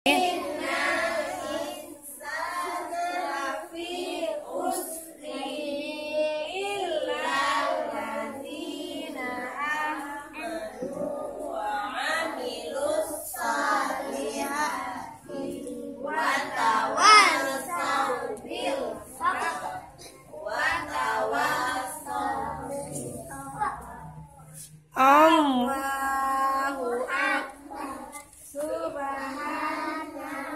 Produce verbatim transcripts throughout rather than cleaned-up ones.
Innal insana lafi khusri illa alladzina amanu wa amilus shalihati wa tawasau bil haqqi wa tawasau bis sabr. Allahu Akbar. Subhana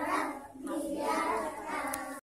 rabbiyal a'la.